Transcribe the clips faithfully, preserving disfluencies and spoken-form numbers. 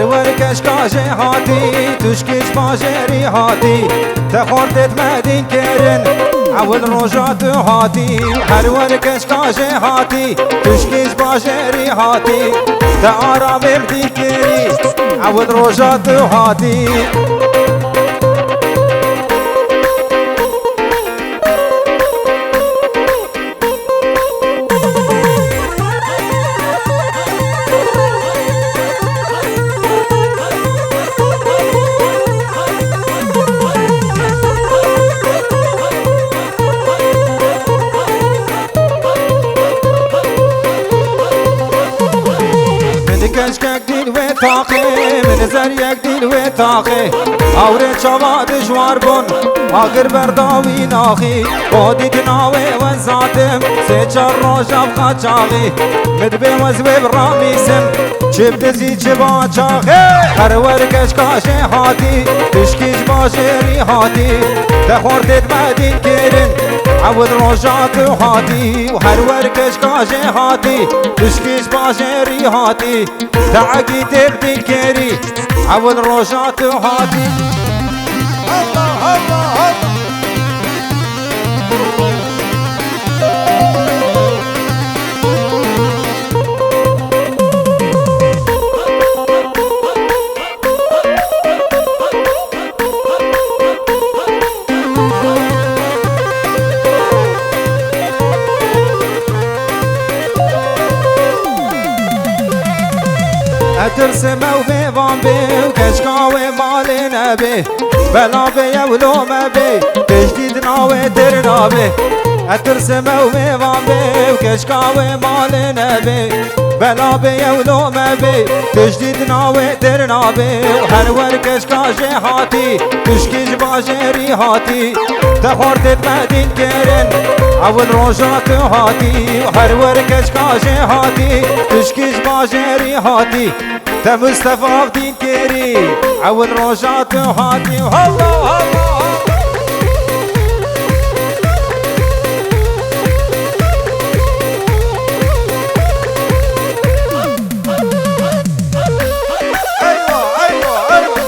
Her wer keşka jê hatî, tuşkî ji bajêrî hatî. Te xortêt me dîn kirin, ewil roja tu hatî. Her wer keşka jê hatî, tuşkî ji bajêrî hatî. Te aramê min dîn kirî, ewil roja tu hatî. Min keşkek dîn wê taqê, min zeriyek dîn wê taqê. Awrê çawa dijwar bûn, agir berda wî naxî. Xwedî di navê we zatim, sê çar roja bi qaçaxî. Min dibê wez wê biramîsim, çi bi dizî çi baçaxê. Her wer keşka jê hatî, tişkî ji bajêrî hatî. Te xortêt me dîn kirin, ewil roja tu hatî. Û her wer keşka jê hatî, tişkî ji bajêrî hatî. Te egî tê bi dîn kerî, ewil roja tu hatî. Allah, Allah, Allah. Etirsim ew mêvan bê û keşka wê malê nebê. Bela bê ew lome bê, tiştî di navê dir nabê. Etirsim ew mêvan bê û keşka wê malê nebê. Bela bê ew lome bê, tiştî di navê dir nabê. Û her wer keşka jê hatî, tişkî ji bajêrî hatî. Te xortêt me dîn kirin, ewil roja tu hatî. Û her wer keşka jê hatî, tişkî ji bajêrî hatî. Te Mustafa dîn kerî, ewil roja tu hatî. Allah, Allah, Allah. Eyvah, eyvah, eyvah.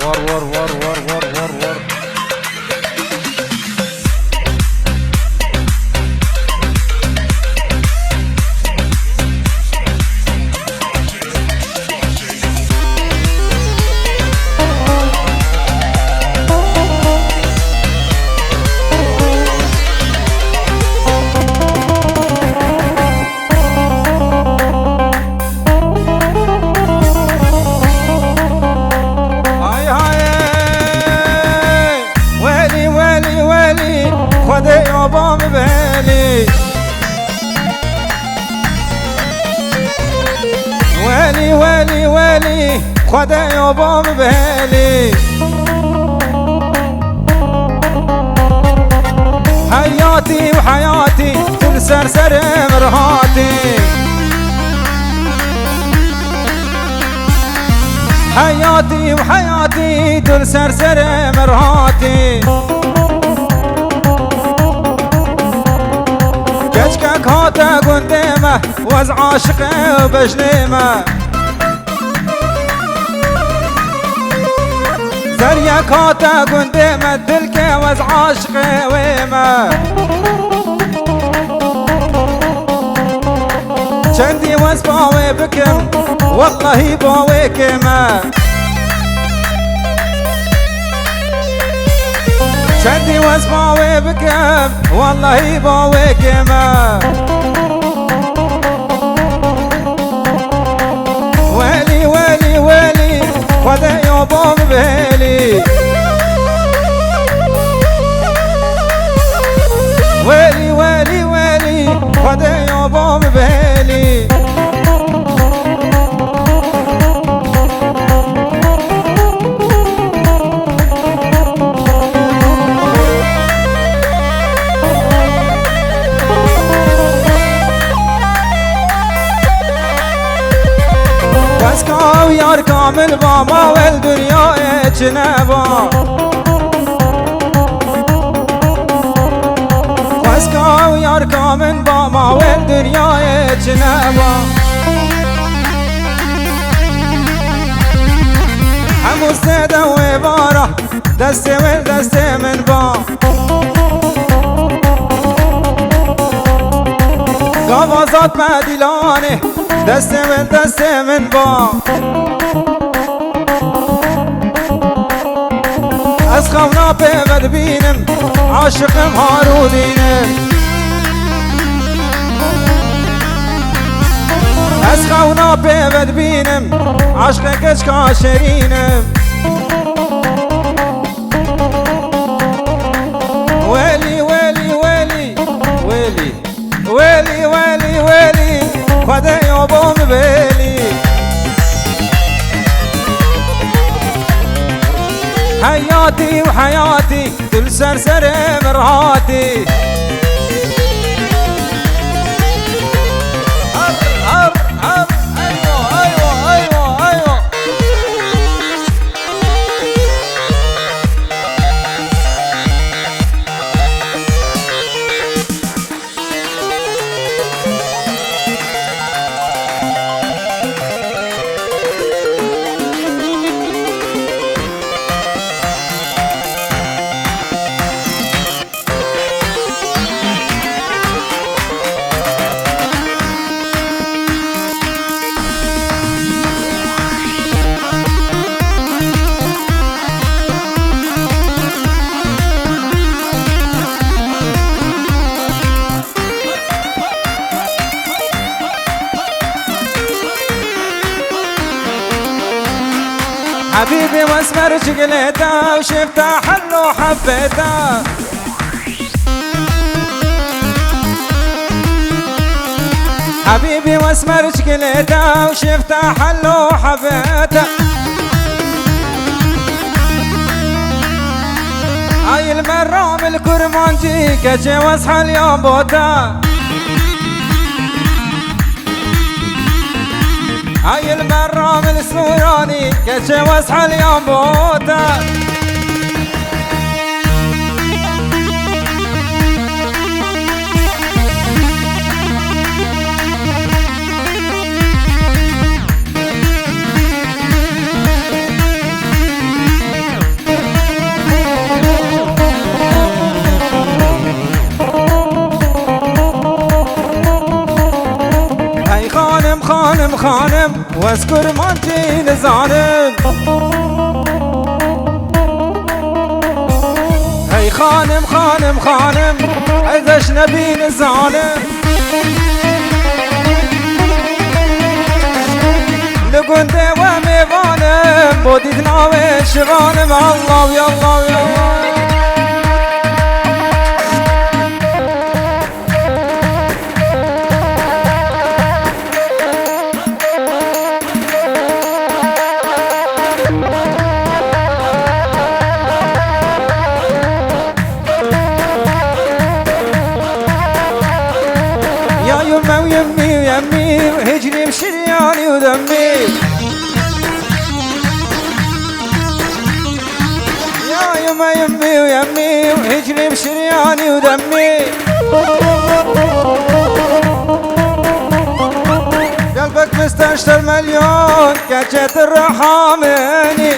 War, war, war. Hay hay. Welî, welî, welî, Xwedê ya ba min belî. Welî, welî, welî, Xwedê ya ba min belî. Heyatî û heyatî, tu li ser serê min hatî. Heyatî û heyatî, tu li ser serê min hatî. Keçkek hate gundê me, wez aşiqê û bejnê me. Zeriyek hate gundê me, dilkê wez aşiqê wê me. Çendî wez ba wê bikim, wellahî ba wê kêm e. Çendî wes bawê bikim, wellahî bawê kêm e. Welî, welî, welî, Xwedê yo bo min bêlî. Welî, welî, welî, Xwedê yo bo min bêlî. Xwezka û yarka min ba, ma wel dinyayê çi neba. Xwezka û yarka min ba, ma wel dinyayê çi neba. Hemû sede wê bara, destê wê destê min ba. Gava zat me dîlanê, destê wê destê min ba. Ez xewna pê ve dibînim, aşiqim Harûdînim. Ez xewna pê ve dibînim, aşqê keçka şêrînim. Welî, welî, welî, welî. Welî, welî, welî, Xwedê yo bo min bêlî. Heyatî û heyatî, tu li ser serê min rehatî. Her, her, her, eywa, eywa, eywa, eywa. حبيبي واسمر جقلته وشفته حلو حبيته. حبيبي واسمر جقلته وشفته حلو حبيته. هاي المرام الكرمانجي كجي واسحل يوم بوته. هاي المرام السوراني كجي واسحل يوم بوته. Hey xanim, xanim, xanim, wez kurmancî nizanim. Hey xanim, xanim, xanim, ez eşnebî nizanim. Li gundê we mêvanim, bo dîtina wê şivanim. Allah, ya Allah, ya Allah. Ya yume yemî yemî, hicrîm şiryanî û demî. Ya yume yemî yemî, hicrîm şiryanî û demî. Gelbek misteşter melyon, keçe tirrahameni.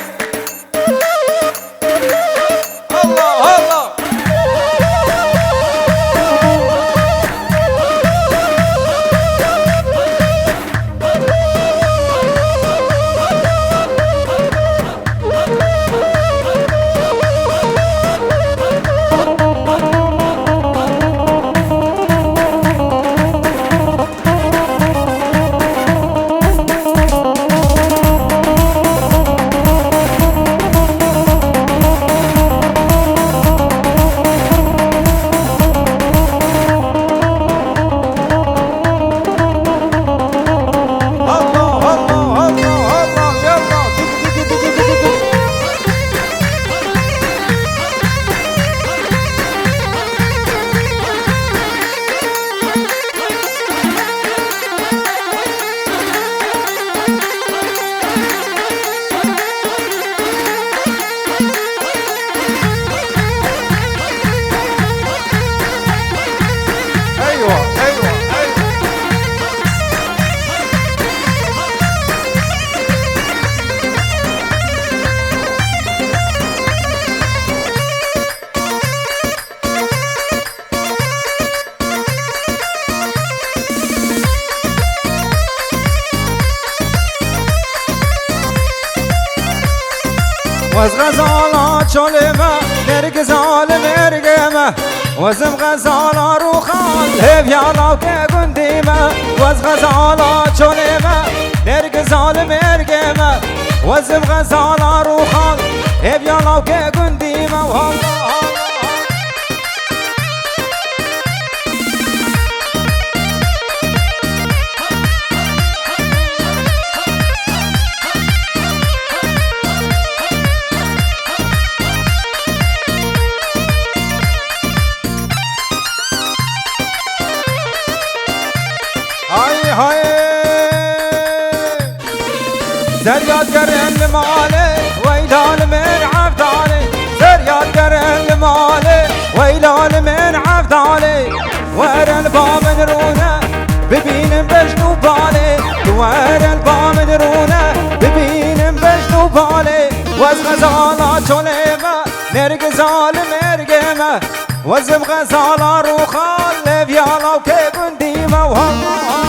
Allah, Allah. Ez xezala çolê me, Nêrgiza li mêrgê me. Wezim xezala rûxan, hêviya lawkê gundî me. Wez xezala çolê me, Nêrgiza li mêrgê me. Wezim xezala rûxan, hêviya lawkê gundî me. Walla, walla. Hay hay. Zeryad gerin li malê, weyla li min evdalê. Zeryad gerin li malê, weyla li min evdalê. Were li ba min rûne, bibînin bejn û balê. Were li ba min rûne, bibînin bejn û balê. Wez xezala çolê me, Nêrgiza li mêrgê me. Wezim xezala rûxan, lêviya lawkê gundî me. Wah, wah, wah.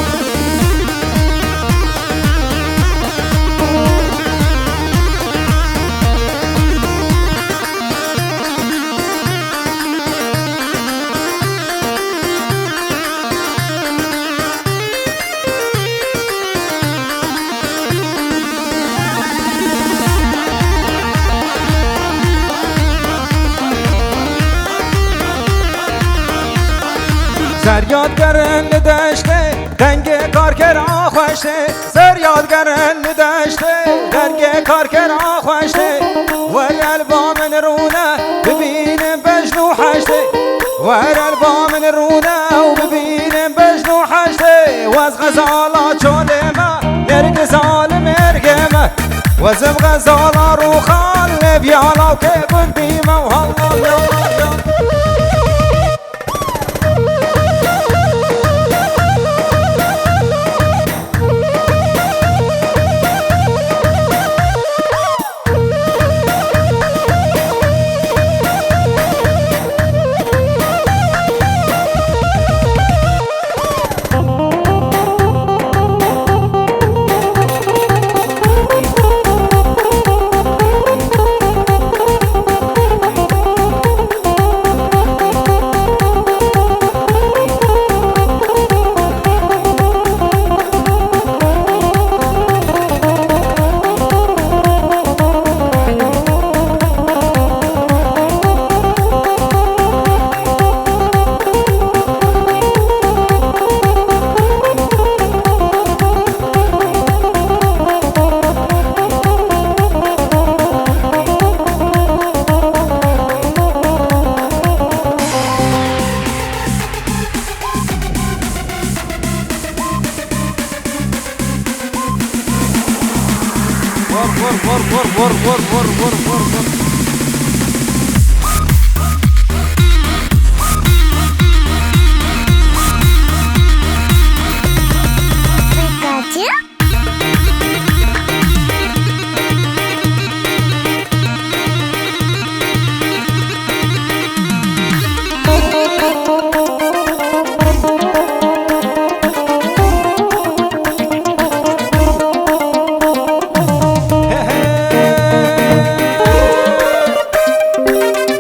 Zeryad gerin li deştê, dengê karker a xweştê. Zeryad gerin li deştê, dengê karker a xweştê. Were li ba min rûne, bibînin bejn û heştê. Were li ba min rûne û bibînin bejn û heştê. Wez xezala çolê me, Nêrgiza li mêrgê me. Wezim xezala rûxan, lêviya lawkê gundî me. Walla, walla, walla.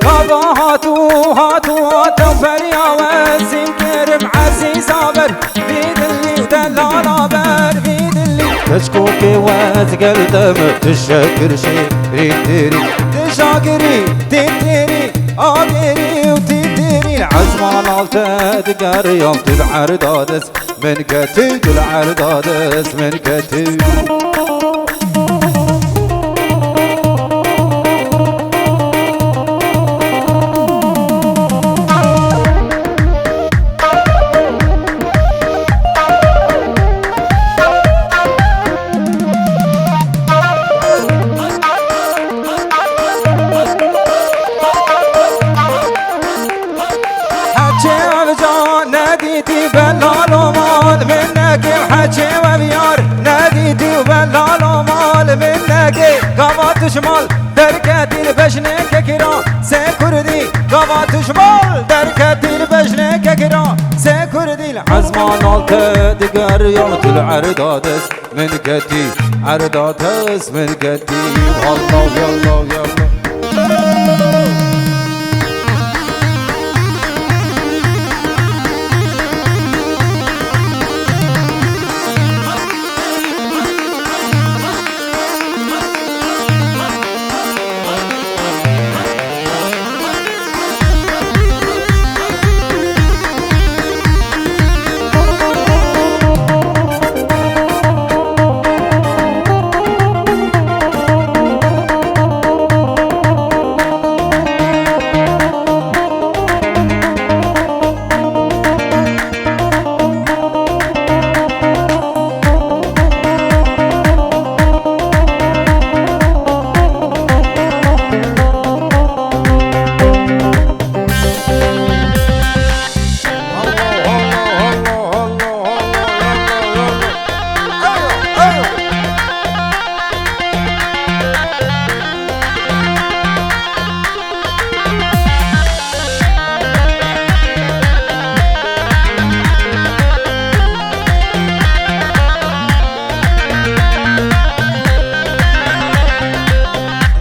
Gava hatû, hatû, hatû feriya we zîn kirim ezîza ber. Vî dilî û delala ber vî dilî. Keçkokê we digel te me tişekir şêrî tirî. Tişakirî tîtirî agirî û tîtirî. Ezman al te digeriyam tu li erda dest min ketî, tu li erda dest min ketî. Heçê ev ca nedîtî belalo mal min nekim, heçê ev yar nedîtî û belalo mal min neke. Gava tu ji mal derketî li bejnê kekira, sê kurdî Gava tu ji mal derketî li bejneke gira, sê kurdî li ezman al te digeriya, tu li erda dest min ketî, erda dest min ketî. Yallah, yallah, yallah.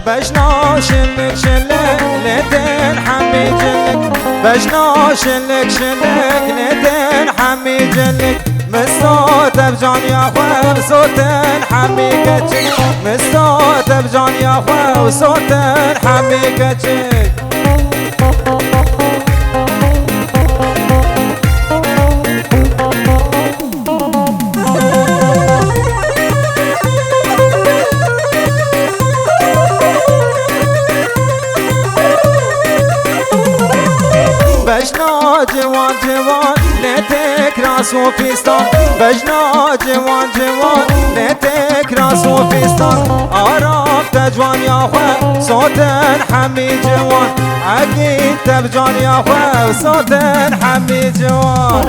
Bejna şinik şinik lê tên hemî cinik. Bejna şinik şinik lê tên hemî cinik. Misto tev caniya xwe sotin hemî keçik. Misto tev caniya xwe sotin hemî keçik. Bejna ciwan ciwan lê têk ras û fîstan. Bejna ciwan ciwan lê têk ras û fîstan. Arab te ciwaniya xwe sotin hemî ciwan. Egîd te bi caniya xwe sotin hemî ciwan.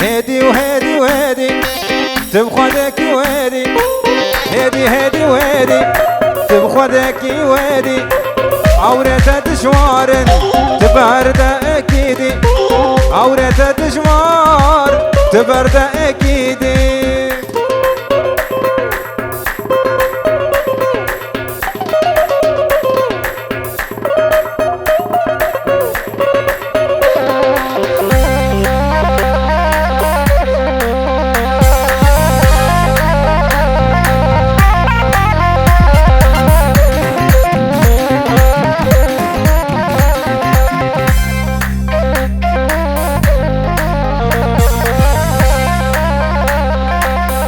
Hêdî û hêdî û hêdî, tu bi xwe dekî û hêdî. Hêdî, hêdî û hêdî, tu bi xwe dekî û hêdî. Ewrete dijwar in, tu berde ekîdî. Ewrete dijwar, tu berde ekîdî.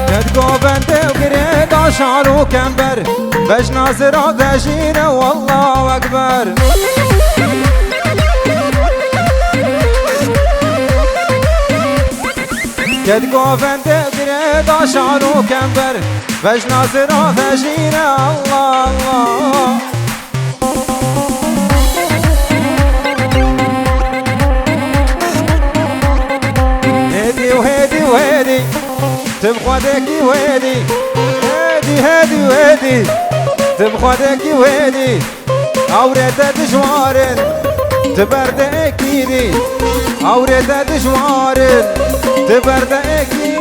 Ked govende û girêda şar û kember. Bejna zira vejîne, Allahu Ekber. Ked govende girêda şar û kember. Bejna zira vejîne, Allah, Allah. Hêdî û hêdî û hêdî, tu bi xwe dekî û hêdî. Hêdî, hêdî û hêdî, tu bi xwe dekî û hêdî. Ewrete dijwar in, tu berde ekîdî. Ewrete dijwar in, tu berde ekîdî.